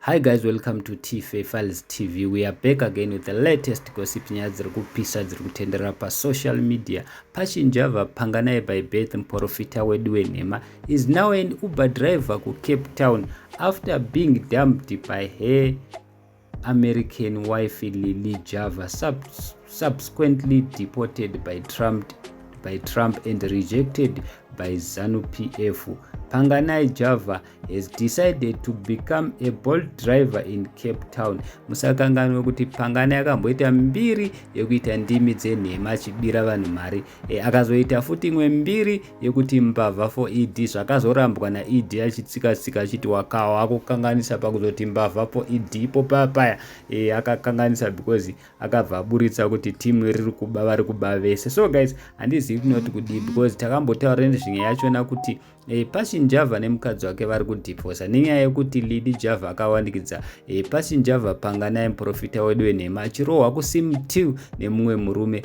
Hi guys, welcome to TFA Files TV. We are back again with the latest gossip. Nyaya dziri kupisa dziri kutenderera pasocial media. Passion Java, Panganai by birth, muprofita wedu wenhema, is now an Uber driver kuCape Town after being dumped by her American wife Lily Java, subsequently deported by Trump and rejected by ZANU PF. Panganai Java has decided to become a Bolt driver in Cape Town. Musakanganwe kuti Panganai akamboita mbiri yekuita ndimi dzenhema achibira vanhu mari. Akazoita futi imwe mbiri yekuti mbavha for ED, zvakazorambwa naED achitsika-tsika achiti wakawa akukanganisa pakuzoti mbavha for ED ipo papaya. Akakanganisa because akabva aburitsa kuti timu riri kuba, vari kuba vese. So guys, handizivi kunoti kudii because takambotaura nezvinyaya yachona kuti Passion Java nemukadzi wake vari kudhivosa nenyaya yekuti Lily Java akawanikidza Passion Java, Panganai, muprofita wedu wenhema, achirohwa kusim nemumwe murume.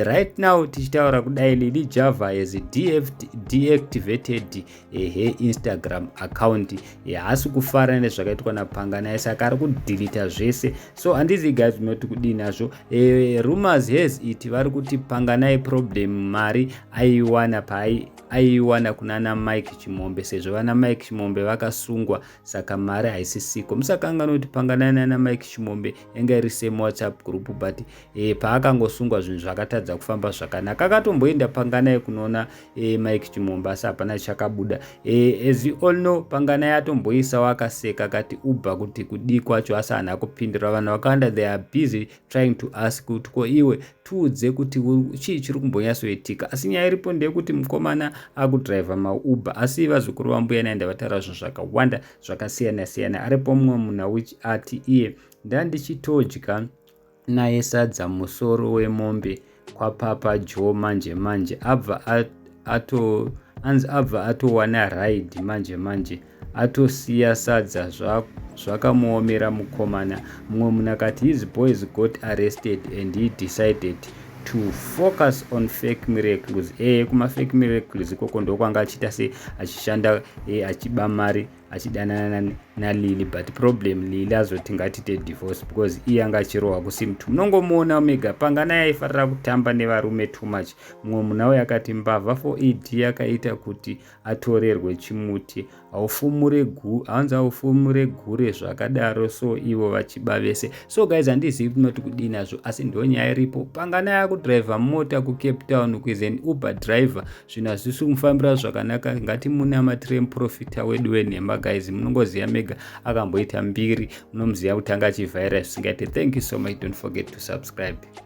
Right now tichitaura kudai, Lily Java has deactivated her Instagram account. Haasi kufara nezvakaitwa naPanganai, saka ari kudhilita zvese. So handizi guys unoti kudii nazvo. Rumors has it, vari kuti Panganai problem mari aiwana paai aiiwana kunana Mike Chimombe, sezvo vana Mike Chimombe vakasungwa, saka mari haisisiko. Musakanganwa kuti Panganai nana Mike Chimombe yanga iri same WhatsApp group, but paakangosungwa zvinhu zvakatadza kufamba zvakanaka. Akatomboenda Panganai kunoona Mike Chimombe, asi hapana chakabuda. As you all know, Panganai atomboisawo akaseka akati Uber kuti kudii kwacho, asi haana kupindura. Vanhu vakawanda, they are busy trying to ask kuti ko iwe tiudze kuti chii chiri kumbonyatsoitika. Asi nyaya iripo ndeyekuti mukomana akudhiraivha maUber, asi vazukuru vambuya naenda vataura zvinhu zvakawanda zvakasiyana-siyana. Aripo mumwe munhu which ati iye ndandichitodya naye sadza musoro wemombe kwaPapa Joe manje manje, abva ato anzi abva atowana ride manje manje, atosiya sadza, zvakamuomera mukomana. Mumwe munhu akati his boys got arrested and he decided to focus on fake miracles. Kumafake miracles ikoko ndokwanga achiita se achishanda, achiba mari, achidanana naLily, but problem Lily azoti ngatite divorce because iye anga achirohwa kusimtu. Munongomuona mega, Panganai aifarira kutamba nevarume too much. Mumwe munhu auyo akati mbavha for ED yakaita kuti atorerwe chimuti. Hanzi haufumure gure zvakadaro, so ivo vachiba vese. So guys, handizivi kunoti kudii nazvo, asi ndo nyaya iripo. Panganai akudhiraivha mota kuCape Town kuis an Uber driver. Zvinhu hazvisi kumufambira zvakanaka. Ngatimunamatire muprofita wedu wenhema. Guys, munongoziva mega akamboita mbiri, munomuziva kuti anga achivhaira zvisingaite. Thank you so much. Don't forget to subscribe.